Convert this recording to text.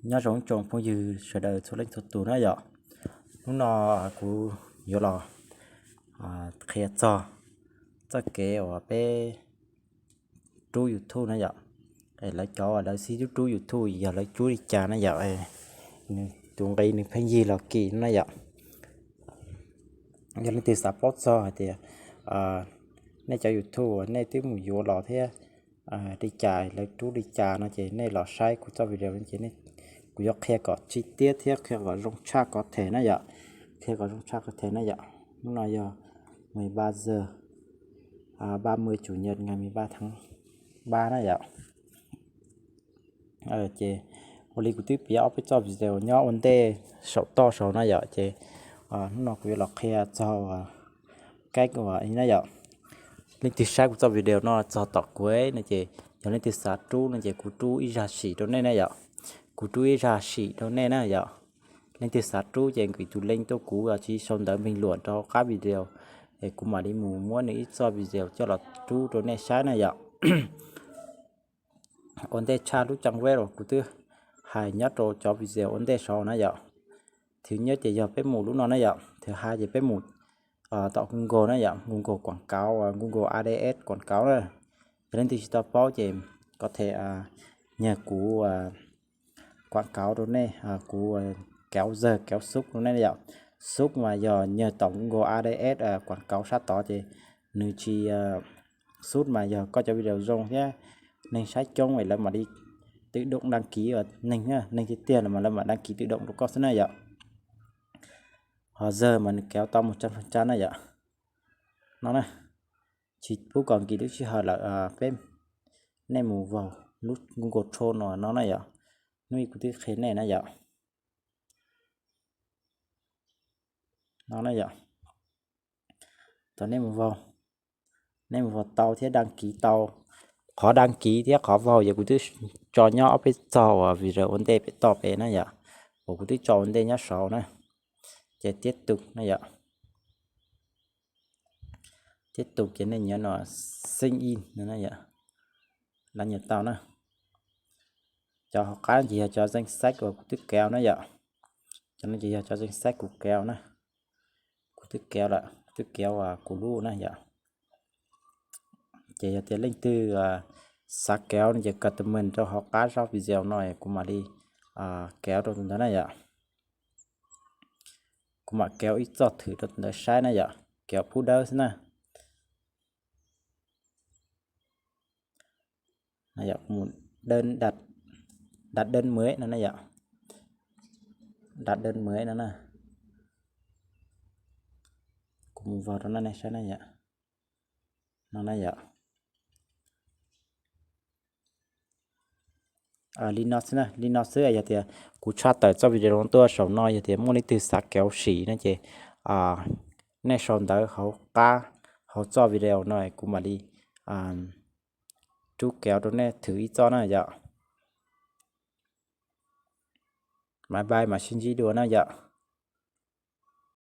Nyob zoo tsoom phooj ywg sawv daws txhua leej txhua tus na yom. Hnub no kuv yuav los qhia txog txoj kev uas peb rub YouTube na yom. Lawv cov uas lawv sib rub rub YouTube yog lawv rub li cas na yom. Nws tus nqi nws pheej yig los kim na yom. Yog leej twg xav paub txog hais tias nej cov YouTube uas nej twb mus yuav los thiab li cas lawv rub li cas no ces nej los saib kuv txoj video no ces kuv yuav qhia kom chi tiab thiab qhia kom zoo tshaj ko them na yom. Qhia kom zoo tshaj ko them na yom. Hnub no yog mười ba giờ ba mươi chủ nhật ngày mười ba tháng ba na yom. Ces ua li kuv twb piav ob peb txoj video nyob ua ntej saum toj saud na yom, ces hnub no kuv yuav los qhia txog kab uas na yom. Leej twg saib kuv txoj video no txog tom kuv no ces yog leej twg xav rub no ces kuv rub ib zaj sim rau nej na yom. Kuv rub ib zaj sim rau nej na yom. Leej twg xav rub ces nqis tus link tuaj kuv tsis sau ntawv bình luận rau hauv qab video, es kuv mam li mus muab nws ib txoj video coj los rub rau nej saib na yom. Ua ntej tshaj lub trang web uas kuv twb hais nyob rau cov video ua ntej saud na yom. Thứ nhất ces yog peb mus lub no na yom, thứ hai ces peb mus tom Google na yom, Google quảng cáo, Google Ads quảng cáo na. Yog leej twg tsis tau paub ces có thể nhờ kuv quảng cáo rau nej, kuv kéo giờ kéo sút rau nej yom. Sút mas yog nhờ tổng Google Ads quảng cáo sab tod ces nws tsis sút mas yog koj cov video zoo thiab neeg saib coob es lawv mam li tự động đăng ký, neeg neeg tiag tiag los mas lawv mam đăng ký tự động rau koj xwb na yom. Ho giờ mas nws kéo tau một trăm phần trăm na yom. No na, tsis pub kom nkim lub sij hawm lawm, peb, nej mus vào lub Google Chrome no no na yom. Hnub ib kuv twb qhia nej na yom. No na yom. Thaum nej mus vào, nej mus vào tau thiab đăng ký tau. Qhov đăng ký thiab qhov vào ces kuv twb tso nyob ob peb txoj uas video ua ntej pem toj pem na yom, uas kuv twb tso ua ntej nyob saud na. Ces tiếp tục na yom. Tiếp tục ces nej nhớ nó sign in no na yom. Lawv nyuam tau na. Cov hauv qab ces yog cov danh sách uas kuv twb kéo na yom. Cov no ces yog cov danh sách kuv kéo na. Kuv twb kéo lawm, kuv twb kéo uas kuv lub na yom. Ces yog tias leej twg xav kéo no ces comment rau hauv qab zaj video no kuv mam li kéo rau tus ntawd na yom. Kuv mam kéo ib txoj thwm rau tus ntawd saib na yom, kéo phub dawb xwb na. Yog mus đặt, đặt đơn mới no na yom. Đặt đơn mới no na. Kuv mus vào rau no nej saib na yom. No na yom. Li no xwb na, li no xwb. Yog tias kuv tshaj tawm txoj video tuaj saum no, yog tias muaj leej twg xav kéo sim no ces nej sau ntawv hauv qab hauv txoj video no kuv mam li rub kéo rau nej thwm ib txoj na yom. Bye bye, mam sib ntsib dua na yom.